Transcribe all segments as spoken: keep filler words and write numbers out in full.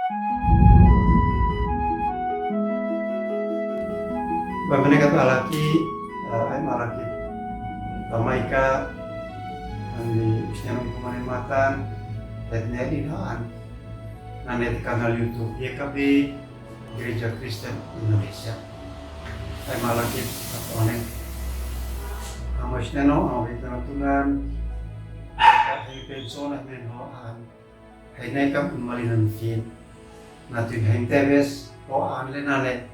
Bae mane ka talaki, eh, ai malaki. Tamaika, ani, usten ni pumane matan, et ne di haan. Nane te kanal YouTube, Y K B, Gereja Kristen Indonesia. Ai malaki, aponen. Amos neno, amos neno tunan, ai pensona men ho an. Hai nai kam un malinan fin. Na tuin hai tebes, ho an le nane,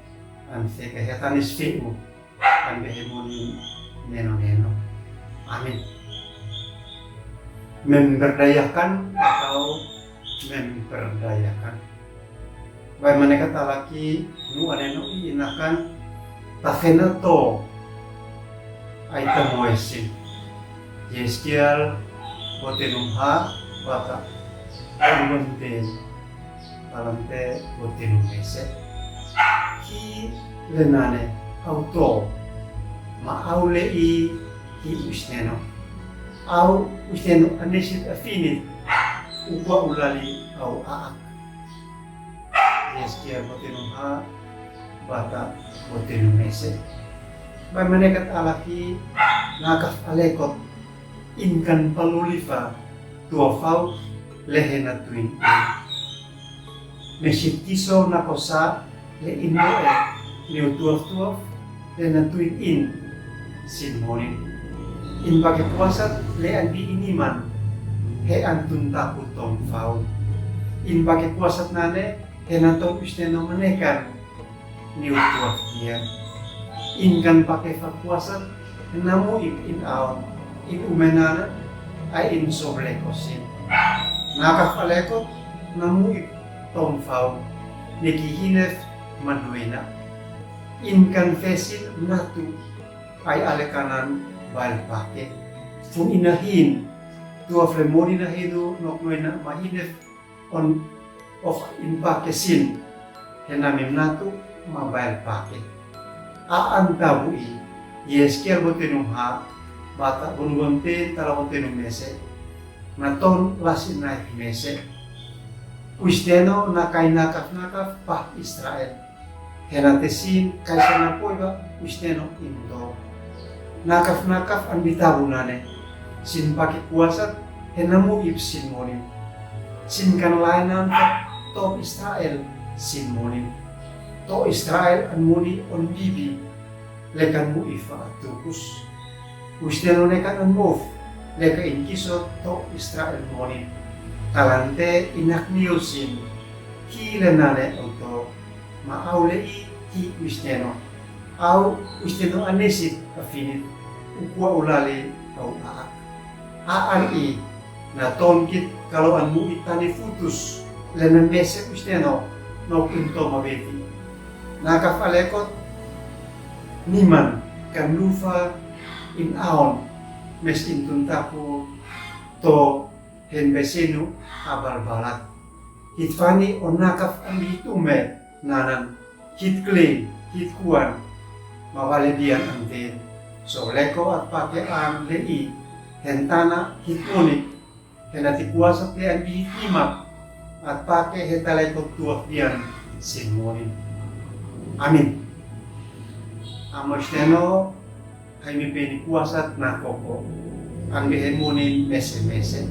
an se ke hetanis fiu. An behe monin neno-neno. Amin. Memberdayakan atau memperdayakan. Bae mane ka talaki nu aneno i inakan tafena to ai tamoesin. Yeskial botenum ha bata. Ai bonten. Talante botenum mese. Hi le nane au to ma au le i hi usneno. Au usneno anesit afinit ukua ulali au aak. Yeskial botenum ha bata botenum mese. Bae mane ka talaki nakaf alekot inkan palulifa tuafau lehe na tuin. Mesit kiso na kosa le in moe niu tuaf-tuaf le na tuin in sin monin. In pake kuasat le an bi iniman he an tun taku tong fau. In pake kuasat nane he na tong usneno manekan niu tuaf bian. Inkan pake fa kuasat na muip in aon, in umenana, ai in sobleko sin. Nakaf alekot na muip tong fau, neki hinef manuina. Inkan fesin natu, ai alekanan bail pake. Fun ina hin, tuaf le moni na hinu nok nuina ma hinef on of in pake sin, he na mim natu ma bail pake. A an tabu i, Yeskial botenum ha, bata bon bonte tala botenum mese, na ton lasi nai mese. Usneno na kai nakaf-nakaf pa Israel. He na te sin kaisa na poiba usneno in to. Nakaf-nakaf an bi tabu nane. Sin pake kuasat he na muip sin monin. Sin kan lainan fa to Israel sin monin. To Israel an moni on bibi. Le kan muip fa atukus. Usneno ne kan an muf. Le ka in kiso to Israel monin. Talante inak niu sin. Hi le nane au to. Ma au le i hi usneno. Au usneno anesit afinit ukua ulali au aak. A an i na tongkit kalo an mu i tani futus le na mese usneno no kinto mabeti. Nakaf alekot niman kan lufa in aon mes in tun taku to hen besenu a balbalat. Hit fani o nakaf an hit ume nanan, hit kling, hit kuan, ma bale bian an ten. So leko at pake an le i, hen tana hit monik, hen ati kuasat le an hit imak, at pake he taleko tuak bian sin monin. Amin. Amos neno, Hai mi peni kuasat na koko. An behe monin mese-mese.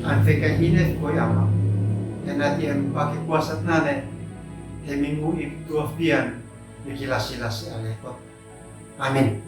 An feka hinef koi ama. Hen ati an pake kuasat nane. He mi mu i tuaf bian. Mi kilasi-lasi alekot. Amin.